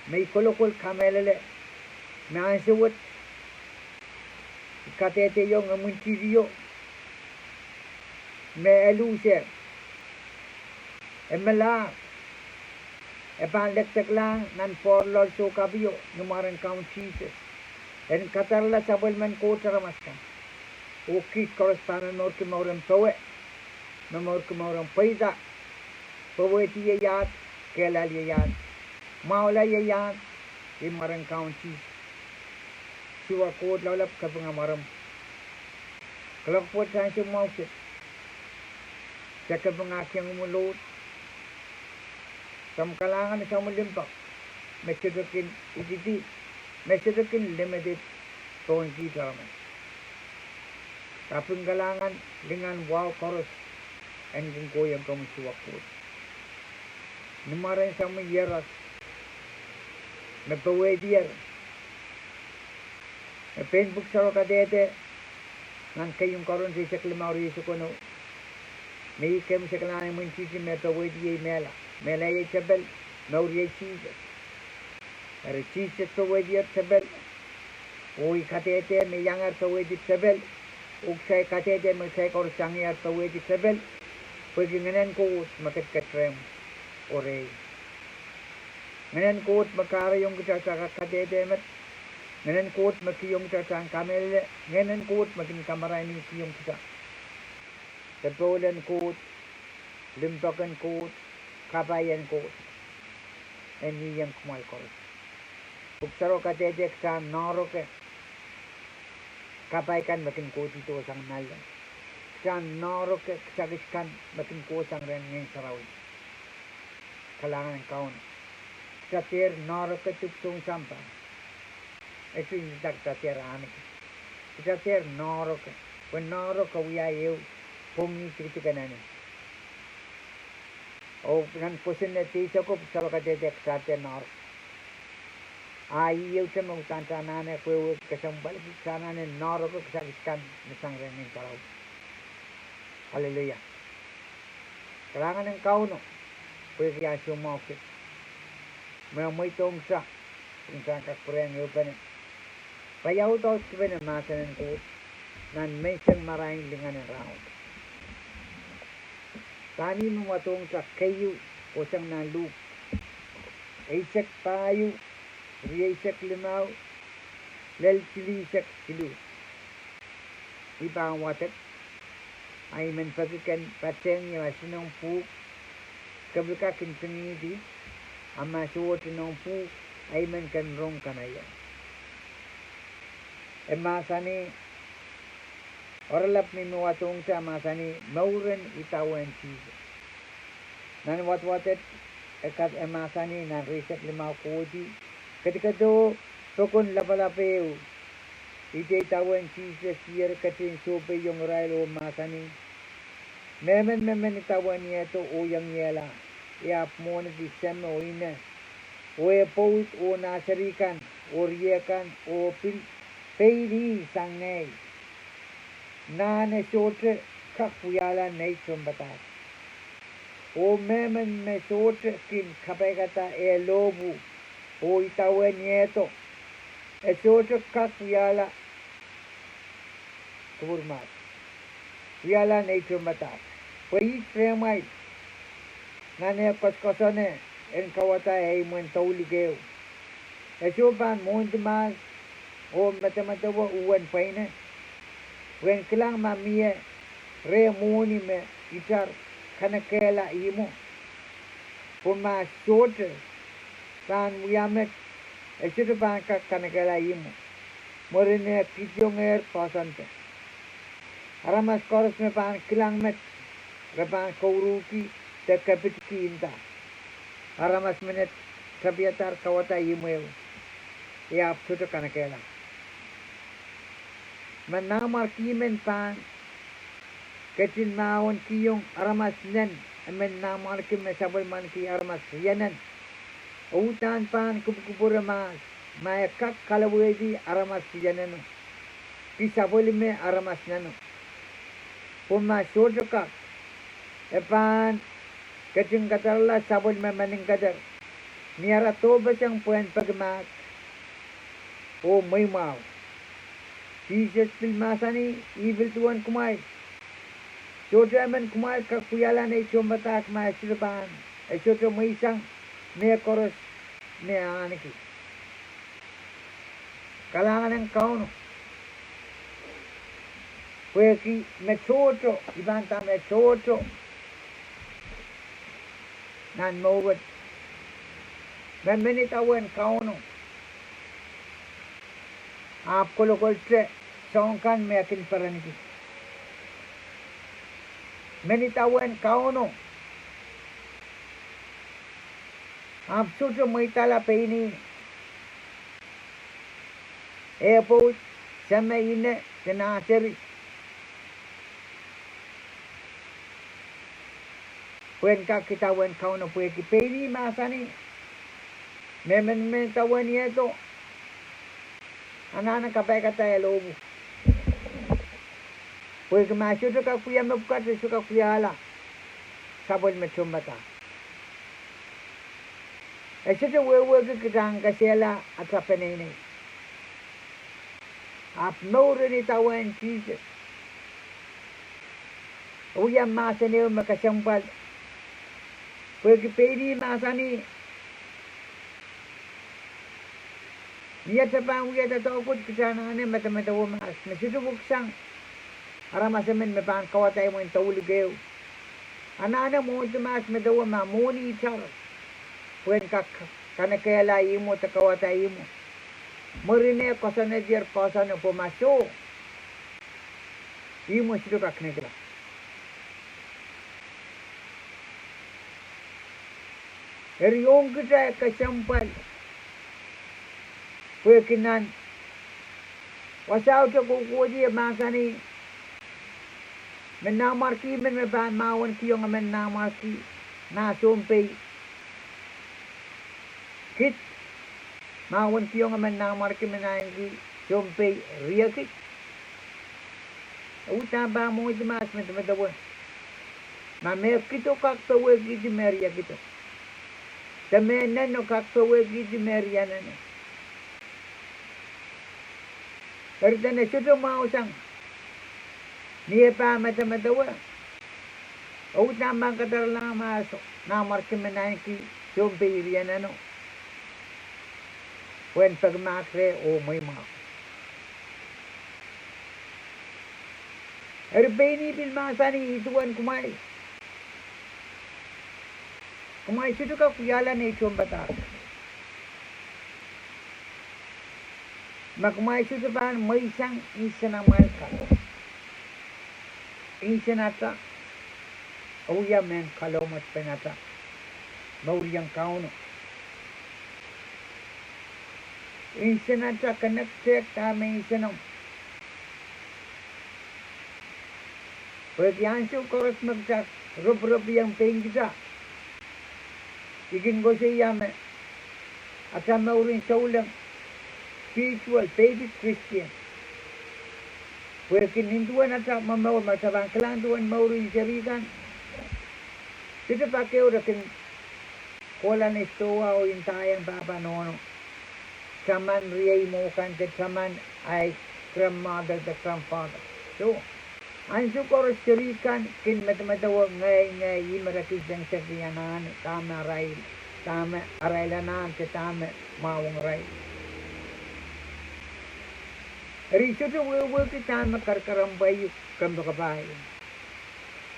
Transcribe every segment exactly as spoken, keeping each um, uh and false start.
me I kolokol kamehlele me ansou wet I kadehdehiong imwintihtio me e luhse, e melahr, e pahn lekdeklahng nan poarloal soukapio ni mwaren Kaun Sises, en kadarala sapwellimen Koht aramas kan. Oh kiht koaros pahn momourki mouren powe, momourki mouren pweida, powehdi ieiad, kehlail ieiad, mwahula ieiad, ni mwaren Kaun Sises. Siohwa Koht Lapalap, kapinga mwaremwi. Kuloak pwoat ansou mwahu kiset, se kapinga kihong mwo lohd, samwa kalahngan, samwa limpoak, me sohte kin ididi, me sohte kin limited pohn kiht aramas. Kaping kalahngan, lingan wahu koaros en kin kohiong komwi Siohwa Koht. Ni mwaren samwa Ieros me powehdier, me pein Pwuhk Sarawio kadehde nan keieun Korint eisek limau, rieisek weneu, me I kemwisekala nan imwintihti me powehdi iei mehla, mehla iei tepel, mour iei Sises. Eri Sises powehdier tepel, oh I kadehde me iangehr powehdi tepel, oh kitail kadehde me kitail koaros iangehr powehdi tepel, pwehki Ngehnen Koht me ketiket rehmw oh rehi. Ngehnen Koht me kahrehiong kitail kak kadehde met, Ngehnen Koht me kihong kitail kamehlele, Ngehnen Koht me kin kamarainihkihong kitail. Popohl en Koht, limpoak en Koht, kapai en Koht, en ieiang kumwail koaros. Pwuhk Sarawio kadehde kitail noahroke kapai kan me kin kohdihdosang nanleng. Kitail noahroke kisakis kan me kin kohsang rehn Ngehn Sarawi. Kalahngan en Kauno. Kitail dehr noahroke dipwisoun sampah. E sohte nda kitail dehr ahneki. Kitail dehr noahroke. Pwe noahroke wia ehu pwongih dikedik en eni. Oh nan pwoson en eisek ko, Pwuhk Sarawio kadehde kitail dehr noahroke. A ih ehute me udahn kitail anahne wehwehki kesempwalki, kitail anahne noahroke kisakis kan me sang rehn Ngehn Sarawi. Aleluia. Kalahngan en Kauno, pwehki ansou mwahu kiset me e mweidohng kitail, kitail kak pwurehng ehupene paiaudaudkipene mahsen en Koht nan menseng marain lingan en rahnwet. Pahn ih me wadohng kitail keieu, kohsang nan Luk eisek pahieu, rieisek limau, lel silihsek siluh. I pahn wadek, a I men peki ken patehng ie ma sohte noumw pwuhk, kepika kin pingihdi, a ma sohte noumw pwuhk, a I men ken rong kanaiehng. E mahsanih, oaralap me I men wadohng kitail mahsanih mouren idawehn Sises. Nan wadawad et, e kat e mahsanih nan rieisek limau kohdi, kedikedo pokon lapalap ehu, idawehn Sises ier ketin sohpeiong irail oh mahsanih, mehmen me men idawehniehdo oh iangiehla, e ahpw mwohniki seme oh ine, oh eh pwoud oh nah seri kan oh rie kan oh pil peidi sang ngehi. Nan e sohte kak wiahla nei tohnpadahk. Oh mehmen me sohte kin kapaikada eh lohpwu oh idawehniehdo, e sohte kak wiahla, kupwur mahs, wiahla nei tohnpadahk. Pwe ih rehmwail, nan eh koasoakoasoane en kauwada eh imwen douluk ehu, e soh pahn mwohndi mahs oh medemedewe uwen pweine, pwe en kilang ma mie reh mwohni me itar kanekehla ihmwo. Pwe ma sohte pahn wia met, e sohte pahn kak kanekehla ihmwo. Mwurin eh kihdiong ehr poahsoante, aramas koaros me pahn kilang met, re pahn kouruhrki de kepitki nda, aramas menet tapiadahr kauwada ihmw ehu, e ahpw sohte kanekehla. Ma nanmwarki men pahn ketin mahwenkihong aramas nen, emen nanmwarki me sapwellimaniki aramas rienen, e uhdahn pahn kupwukupwure mahs ma e kak kalowehdi aramas rieneno, ki sapwellime aramas neno. Pwe ma sohte kak, e pahn ketin kadarala sapwellime meninkeder, Ni ara dohpeseng pwehn peki mahk oh mweimwahu. Sises pil mahsanih, I pil duwen kumwail. Sohte emen kumwail kak wiahla nei tohnpadahk ma e sohte pahn, e sohte mweisang mehkoaros me e ahneki. Kalahngan en Kauno. Pwehki me tohto, I pahn nda me tohto nan mour wet, me men idawehn Kauno ahpw kolokolte soahng kan me e kin perenki. Men idawehn Kauno ahpw sohte mweidala pein ih, eh pwoud, seme, ine, de nah seri, pwehn kak idawehn Kauno pwehki pein ih mahsanih, me men, men idawehniehdo, anahne kapaikada eh lohpwu. Pwehki ma e sohte kak wia mepwukat, e sohte kak wiahla sapwellime tohnpadahk. E sohte wehwehki kitail en kesehla atail peneinei. Ahpw mour en idawehn Sises, e wia mahsen ehu me kesempwal. Pwehki pein ih mahsanih, ni atail pahn wia doadoahk wet kitail anahne medemedewe mahs me sohte weksang aramas emen me pahn kawada imwen douluhk ehu. Anahne mwohndi mahs medewe ma mwohni itar pwehn kak kanekehla ihmwo de kawada ihmwo. Mwurin eh koasoanehdier koasoane pwe ma soh, ihmwo sohte kak nekila. Eri ong kitail kesempwal, pwehki nan wasaht e kohkohdi e mahsanih, me nanmwarki men me pahn mahwenkihong emen nanmwarki nah sounpei kid, mahwenkihong emen nanmwarki me naineki sounpei riekid. E uhdahn pahn mwohndi mahs medemedewe ma mehkido kak powehkihdi me riekido, de mehneno kak powehkihdi me rieneno. Eri dene sohte mwahusang ni e pahn medemedewe, e uhdahn pahn kadaralahng mahso nanmwarki me naineki sounpei rieneno pwehn peki mahk reh oh mweimwahu. Eri pein ih pil mahsanih, I duwen kumwail. Kumwail sohte kak wiahla nei tohnpadahk ma kumwail sohte pahn mweisang insenamwail kan, insenata, e wia mehn kalohmwetpenata, mourieng Kauno. Insenata connected dahme insenomw. Pwehki ansou koaros me kitail roporop iang pein kitail, I kin koasoia me atail mouren souleng, spiritual baby Christian. Pwehki nin duwen atail momour, ma kitail pahn kilang duwen mouren seri kan, sohte pak ehu re kin kohla ni sidohwa oh ndaiong pahpa nohno, taman riei mwo kan de taman ahi grandmother de grandfather. Soh, ansou koaros seri kan kin medemedewe ngehi, ngehi, ih me re kin sengiseng anahne, dahme arail, dahme arail anahn de dahme mwahuong arail. Eri sohte wehwehki dahme karakarahk pwe I kompoakepahi.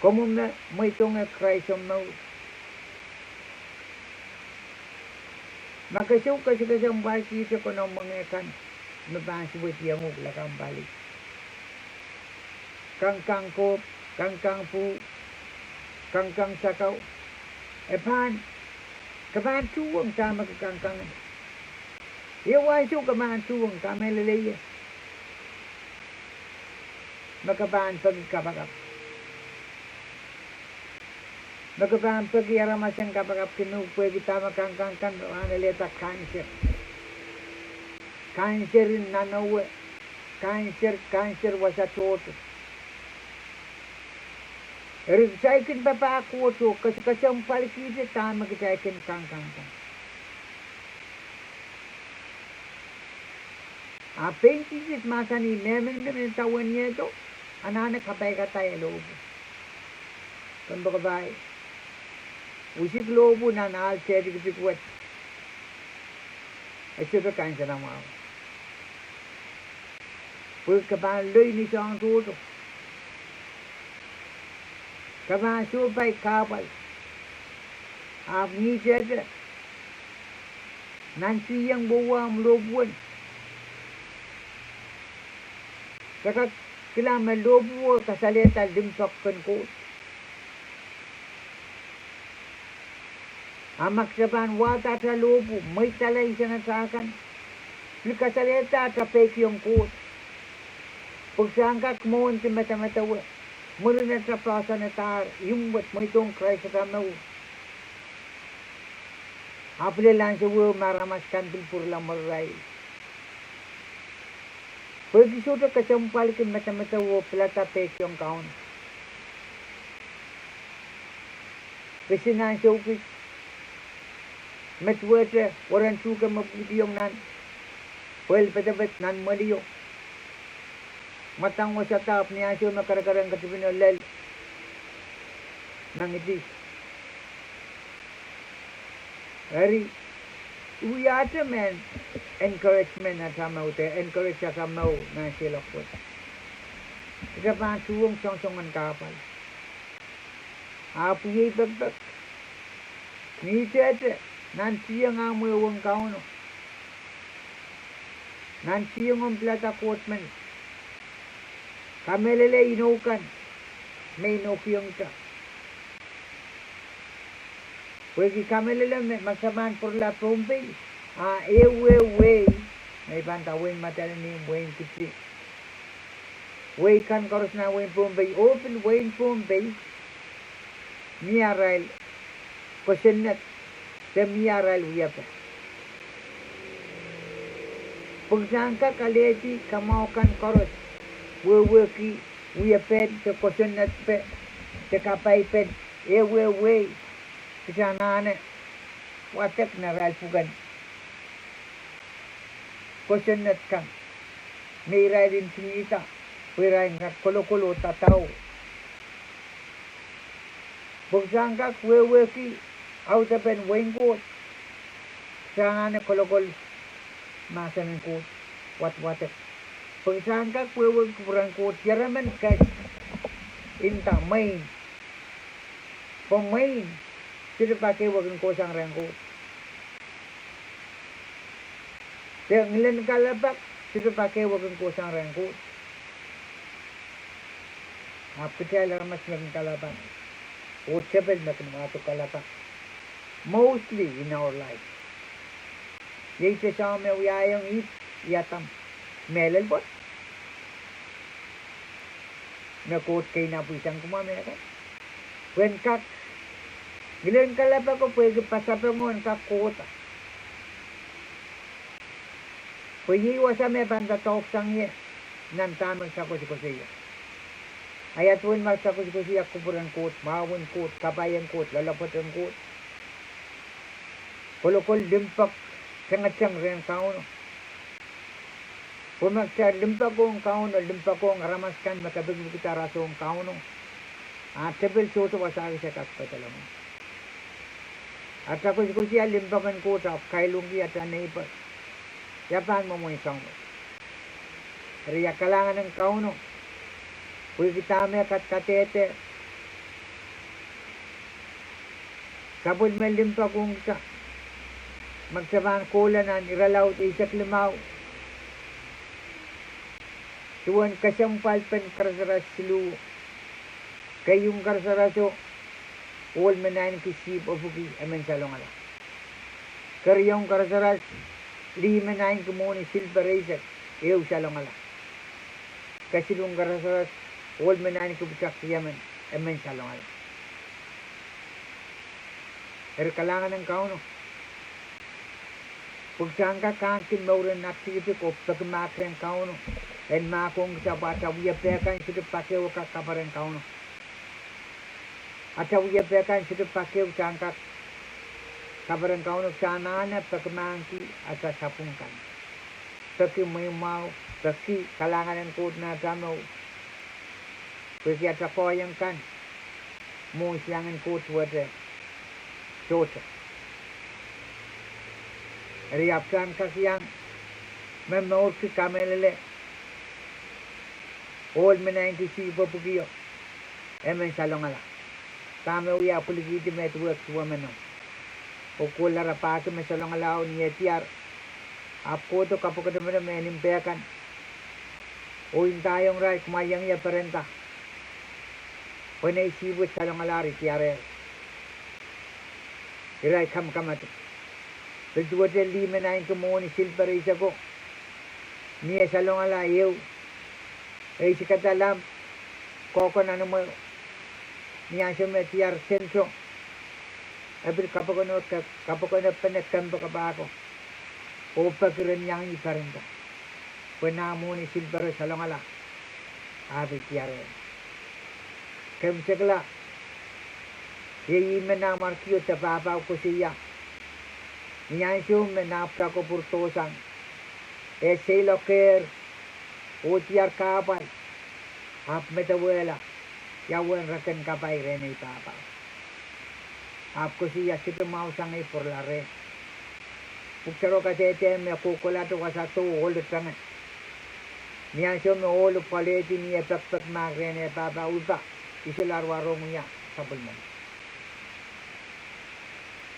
Komw me mweidohngehr Krais omw mour, ma ke sou kesekesempwalkihte konehng mwenge kan me pahn suwediong uhk lakapw pali, kangkang kohp, kangkang pwuh, kangkang sakau, e pahn, ke pahn tuhwong dahme ke kangkang. Ehu ansou ke pahn tuhwong, kamehlele ie. Me ke pahn peki kapakap, me ke pahn peki aramas en kapakap kin uhk pwehki dahme kangkang kan rahn elehda cancer, cancer en nanowe, cancer, cancer wasa tohto. Eri kitail kin papah Koht oh kesekesempwalkihte dahme kitail kin kangkang kan. A pein Sises mahsanih, mehmen me men taweniehdo, anahne kapaikada ie lohpwu. Kompoakepahi, wisik lohpwu nan ahl teitikipik wet. E sohte kansenamwahu. Pwe ke pahn loi ni soahng tohto. Ke pahn sohpai kahpwal. Ahpw ngihtehte, nantihong wowohng lohpwuen, ke kak kilang me lohpwuo kasalehda limpoak en Koht. A ma kitail pahn wahda atail lohpwu, mweidala insenatail kan, pil kasalehda atail peikiong Koht. Pwe kitail en kak mwohndi medemedewe, mwurin atail poahsoanehdahr, imwet mweidohng Krais atail mour. A pil ansou ehu me aramas kan pil pwurala mwurirail. Pwehki sohte kesempwalki medemedewe oh pilada peikiong Kauno. Kisin ansou kis, me duwehte weren tuhke me pwuhdiong nan pwehl pedeped nan mwelio. Mwadang wosada ahpw ni ansou me kerekerehng ketipino lel, mengihdi. Eri, wiahte mehn encouragement atail mour de encourage atail mour nan seiloak wet. Kitail pahn tuhwong soangsoangen kahpwal. Ahpw iei pekipek, ngihtehte, nantihong ahmw ehuong Kauno. Nantihong omw pilada Koht men. Kamehlele inou kan me inoukiong kitail. Pwehki kamehlele me, ma kitail pahn pwurala Pohnpei, a ehu wehi, me I pahn nda wehin Madolenihmw, wehin Kiti, wehi kan koaros nan wehin Pohnpei, oh pil wehin Pohnpei, mie arail kosonned, de mie arail wiepe. Pwe kitail en kak alehdi kamwahu kan koaros, wehwehki wiepen de kosonned pe, de kapaipen, ehu wehi, kitail anahne wadek nan arail pwuken kosonned kan me irail ntingihda, pwe irail en kak kolokol oh dadau. Pwe kitail en kak wehwehki audepen wehin Koht, kitail anahne kolokol mahsen en Koht, wadwadek. Pwe kitail en kak wehwehki kupwuren Koht, ieremen ke nda mwein. Pwe mwein sohte pak ehu me kin kohsang rehn Koht. De ngilen kalelapak sohte pak ehu me kin kohsang rehn Koht. Ahpw kitail aramas me kin kalelapak, oh tepil me kin wahdo kalelapak, mostly in our life. Iei te soahng me wiahiong Ihp, Adam, mehlel pwoat me Koht keinapwihsang kumwa me kan, pwe en kak, ngilen kalelapako pwehki pasapengo en kak kohda. Pwe iei wasa me pahn doadoahksang ie nan dahme kitail koasokoasoia. Ia duwen ma kitail koasokoasoia kupwuren Koht, mwahu en Koht, kapai en Koht, loalopwoat en Koht, kolokol limpoak, tengeteng rehn Kauno. Pwe ma kitail limpoakohng Kauno, limpoakohng aramas kan me kepikipikda rasehng Kauno, a tepil sohte wasa kis e kak pedolong. Atail koasokoasoia limpoak en Koht ahpw kailongki atail neighbor, ia pahn mwomwen soang wet? Eri ia kalahngan en Kauno, pwehki dahme kadkadehde sapwellime limpoak ong kitail, ma kitail pahn kohla nan irelaud eisek limau, duwen kesempwalpen karasaras siluh, keieun karasaraso, ohl me naineki sihpw epwiki, emen salongala. Keriaun karasaras, lih me naineki mwohni silper eisek, ehu salongala. Kesiluhn karasaras, ohl me naineki pwutak riemen, emen salongala. Eri kalahngan en Kauno, pwe kitail en kak ahneki mouren aktikitik oh peki mahk rehn Kauno, en mahkohng kitail pwe atail wiepe kan sohte pak ehu kak kaperen Kauno. Atail wiepe kan sohte pak ehu kitail en kak kaperen Kauno, kitail anahne peki mahkki atail sapwung kan. peki mweimwahu, peki kalahngan en Koht nan atail mour. Pwehki atail koahiek kan, mwohn siangen Koht wet sohte. Eri ahpw kitail kak iang momourki kamehlele ohl me naineki sihpw pwukio, emen salongala. Dahme wia pwilikihdi me duwehk duwemeno. Oh kohla rapahki me salongalao ni eh diar. Ahpw kohdo kapwukadamadam en mpeh kan. Oh ndaiong irail, kumwail iang ie perenda. Pwe nei sihpw salongala eri diar. Irail kamakamadipw. Pil duwehte lih me naineki mwohni silper eiseko. Ni eh salongala ehu, eisikada lamp, kohkohn nan imwe, ni ansou me diar sento, e pil kapokon, kapokon pene kempe kapahko, oh peki ren iang ie perenda. Pwe nah mwohni silper salongala, ahpw diar. Kemehla, iei ihme nah mwarkio de pahpao koasoia. Ni ansou me nah pwutako pwurodohsang, e seiloakehr, oh diar kahpwal, ahpw medewehla ia uwen reken kapai rehn ei pahpao. Ahpw koasoia sohte mwahusang ei pwurala reh. Pwuhk Sarawi kadehde me kohkohlahte wasa doh ohlo tenge. Ni ansou me ohlo pwoalehdi ni eh pekipek mahk rehn eh pahpao, I pahn isolahr warohng wia sapwellime.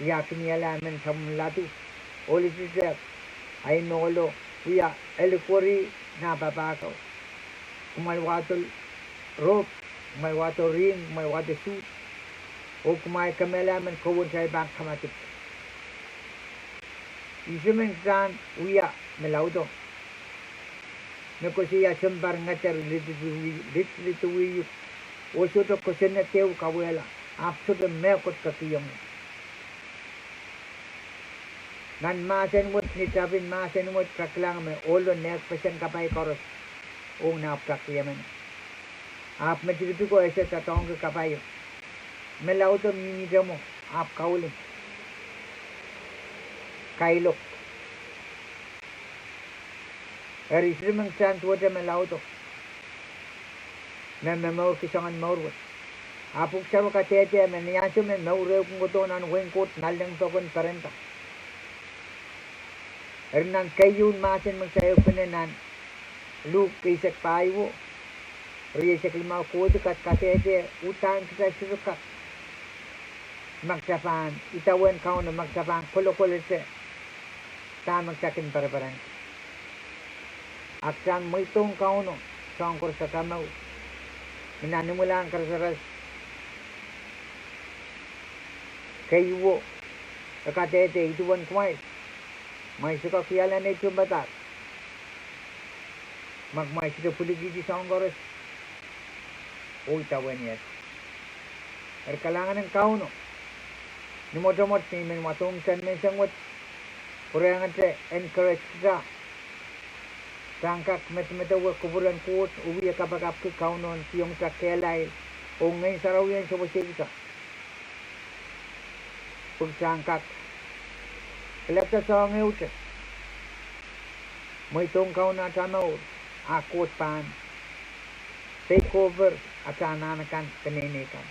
Ia kiniehla emen sapwellime ladu, ohlo titehk, ahi me ohlo wia, e likweri nah papahko. Kumwail wahdo rope, kumwail wahdo ring, kumwail wahdo suit, oh kumwail kemehla emen kowe, kitail pahn kamadipw. Ihte men kitail wia me laudo. Me koasoia sounpar ngeder lihdi, lihdi wihwih, oh sohte kosonned ehu kauwehla, ahpw sohte mehkot kekihong ie. Nan mahsen wet, ni tapin mahsen wet, kitail kilang me ohlo nehkpeseng kapai koaros ong nah pwutak riemen. Ahpw me tikitiko ese doadoahngki kapaio. Me laudo mihmihte mwo, ahpw kauling, kailok. Eri sohte men kitail duwehte me laudo, me momourki soangen mour wet. Ahpw Pwuhk Sarawi kadehde me ni ansou me mour ehu kin kohdo nan wehin Koht, nanleng pokon perenda. Eri nan keieun mahsen me kitail ehupene nan Luk eisek pahieu, rieisek limau, kohdi kat kadehde uhdahn kitail sohte kak, ma kitail pahn idawehn Kauno, ma kitail pahn kolokolete dahme kitail kin pereperengki. A kitail mweidohng Kauno soahng koaros atail mour. Me nan imwilahn karasaras keieuo, e kadehde, I duwen kumwail, kumwail sohte kak wiahla nei tohnpadahk ma kumwail sohte pwilikihdi soahng koaros oh idawehnier. Eri kalahngan en Kauno, ni mwotomwot me I men wadohng kitail menseng wet, pwurehngete encourage kitail, kitail kak medemedewe kupwuren Koht oh wie kapakapki Kauno en kihong kitail kehlail oh Ngehn Sarawi en sewese kitail, pwe kitail kak pilada soahng ehute, mweidohng Kauno atail mour, a Koht pahn take over atail anahn akan, peneinei kan.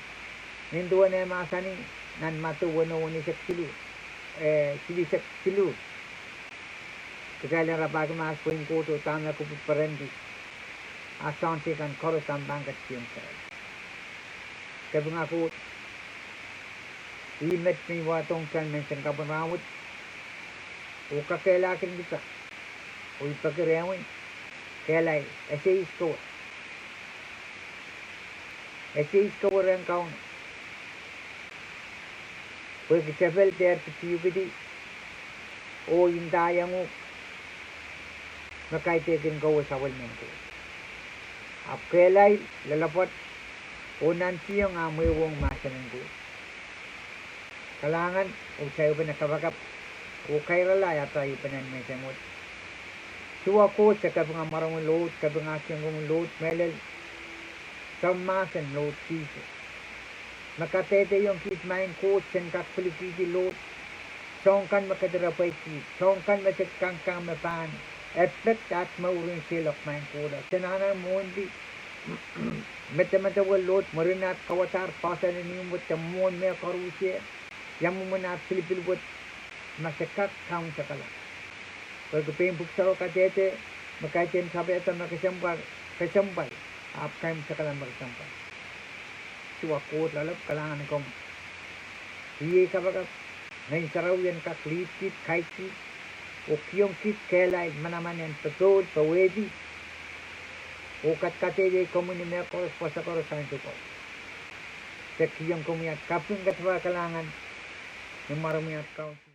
Nin duwen eh mahsanih nan Madiu weneu, weneisek siluh, eh, silihsek siluh, kitail en rapahki mahs pwehn Koht oh dahme e kupwurperendi, a soahng teikan koaros ahpw pahn ketikihong kitail. Kapinga Koht, ih met me I wadohng kitail menseng kapw en rahnwet oh kakehlakihong kitail, oh I peki rehmwi kehlail, ese ihs kowe, ese ihs kowe rehn Kauno, pwehki tepel dehr pitihukidi oh ndaiong uhk me kaidehkin kowe sapwellimen Koht. Ahpw kehlail, loalopwoat oh nantihong ahmw ehuong mahsen en Koht. Kalahngan, oh kitail ehupene kapakap oh kairala atail ehupenen menseng wet. Soh Koht, se kapinga mwaromwi Lohd, kapinga kihong komwi Lohd mehlel, soahng mahsen Lohd Sises, me kadehdehiong kiht maing Koht sen kak pwilikihdi Lohd soahng kan me kediropwe kiht, soahng kan me se kangkang me pahn affect aht mour en seiloak, maing Koht. Se anahne mwohndi medemedewe load mwurin aht kauwadahr poahsoan en ihmw wet de mwohn mehkoaros, ia mwomwen aht pilipil wet, ma se kak kaunsekala. Pwehki pein pwuhk sarawio kadehde me kaidehn sapwdo me kesempwal, kesempwal, ahpw kaimwisekala me kesempwal. Siohwa Koht loalopw, kalahngan ong komwi. Riei kapakap, Ngehn Sarawi en kak lead kiht, guide kiht, oh kihong kiht kehlail manaman en popohl, powehdi, oh kadkadehdeh komwi ni mehkoaros, wasa koaros, ansou koaros. Se kihong komwi aht kaping, katapan, kalahngan, ni mwaren aht Kaun